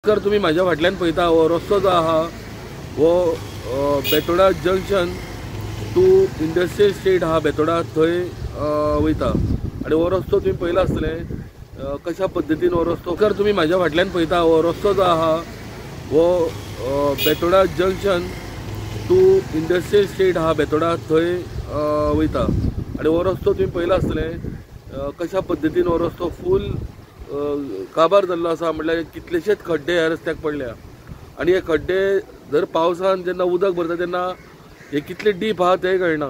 तर तुमी म्हाज्या फाटल्यान पळयता हो रस्तो जो आहा हो Betora junction to industrial estate आहा बेतोडा थंय वयता आनी हो रस्तो तुमी पळयला आसतलें कशा पद्दतीन हो रस्तो. तर तुमी म्हाज्या फाटल्यान पळयता हो रस्तो जो आहा हो Betora junction to industrial estate आहा बेतोडा थंय वयता आनी हो रस्तो तुमी पळयला आसतलें कशा पद्दतीन हो रस्तो फूल काबार जाल्लो आसा. म्हणल्यार कितलेशेच खड्डे ह्या रस्त्याक पडल्या आनी हे खड्डे जर पावसान जेन्ना उदक भरता तेन्ना हे कितले डीप आहा तें कळना.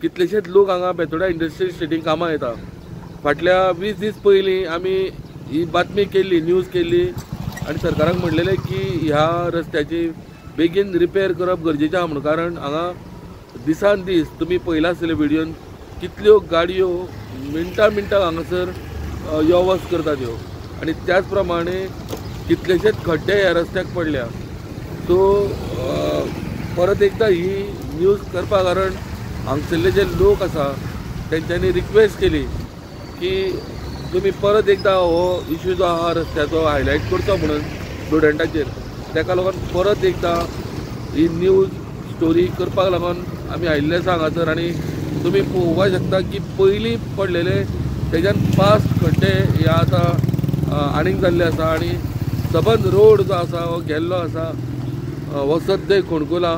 कितलेशेच लोक हांगा बेतोडा इंडस्ट्रियल इस्टेटीन कामां येता. फाटल्या 20 दीस पयलीं आमी ही बातमी केल्ली, न्यूज केल्ली आनी सरकाराक म्हणलेलें की ह्या रस्त्याची बेगीन रिपेर करप गरजेचें आहा म्हणून. कारण हांगा दिसान दीस तुमी पळयला आसतलें व्हिडियोन कितल्यो गाडयो मिनटां मिनटां हांगासर यो वच करता त्यो आनी त्याच प्रमाणे कितलेशेच खड्डे ह्या रस्त्याक पडल्या. सो परत एकदां ही न्यूज करपा कारण हांगसरले जे लोक आसा तेंच्यांनी रिक्वेस्ट केली की तुमी परत एकदां हो इश्यू जो आहा रस्त्याचो हायलायट करचो म्हणून स्टुडंटाचेर. तेका लागून परत एकदां ही न्यूज स्टोरी करपाक लागून आमी आयिल्ले आसा हांगासर. आनी तुमी पळोवपाक शकता की पयलीं पडलेले तेज्यान 5 खड्डे हे आतां आनीक जाल्ले आसा आनी सबंद रोड जो आसा हो गेल्लो आसा हो सद्य खोणकुला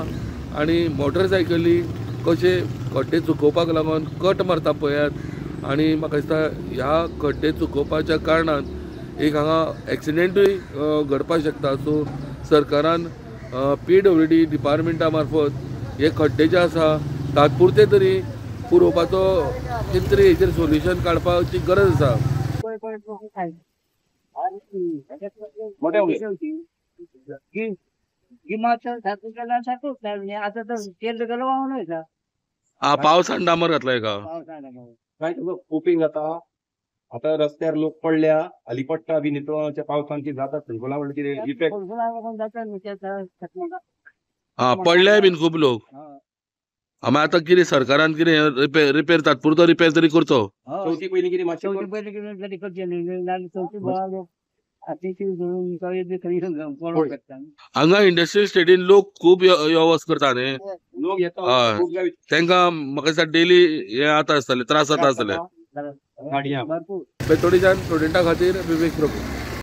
आनी मोटरसायकली कशे खड्डे चुकोवपाक लागून कट मारता पळयात. आनी म्हाका दिसता ह्या खड्डे चुकोवपाच्या कारणान एक हांगा एक्सिडेंटूय घडपाक शकता. सो सरकारान PWD डिपार्टमेंटा मार्फत हे खड्डे जे आसा तात्पुरते तरी पुरोवपाचो कितें तरी हेचेर सोल्युशन काडपाची गरज आसा. पावसान डांबर घातलाय का काय कोपिंग जाता आता रस्त्यार लोक पडल्या अलिपट्टा बी नितळच्या पावसान की जाता थंय म्हणल्यार इफेक्ट पडल्या बीन खूब लोक. आमी आतां कितें सरकारान कितें रिपेर तात्पुरतो रिपेर तरी करचो. चवथी पयलीं कितें मातशें हांगा इंडस्ट्रियल इस्टेटीन लोक खूब यो वच करता न्ही, तेंकां म्हाका दिसता डेली हे जाता आसतलें, त्रास जाता आसतले. बेतोडेच्यान स्टुडंटा खातीर विवेक प्रभू.